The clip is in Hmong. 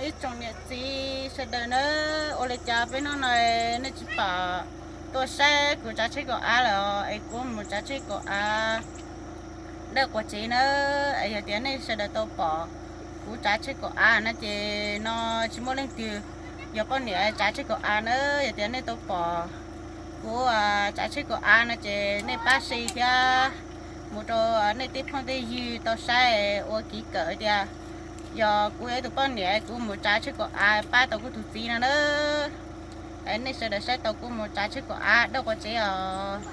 Ib tsoom niam txiv sawv daws nawb, ua li cas peb hnub no nej tsis pom tuaj saib kuv tsav tsheb kaum av lawm es kuv mus tsav tsheb kaum av dawb qua tsev nawb. Es yog tias nej sawv daws tau pom kuv tsav tsheb kaum av no ces no tsis muaj leej twg yog poj niam tsav tsheb kaum av nawb. Yog tias nej tau pom kuv tsav tsheb kaum av no ces nej pab share thiab mus rau nej tej phooj tej ywg tau saib ua kev kawm tias yog kuv yog ib tug poj niam kuv mus tsav tsheb kaum av pab tau kuv tus txiv no nawb. Nej sawv daws saib tau kuv mus tsav tsheb kaum av dawb qua tsev os.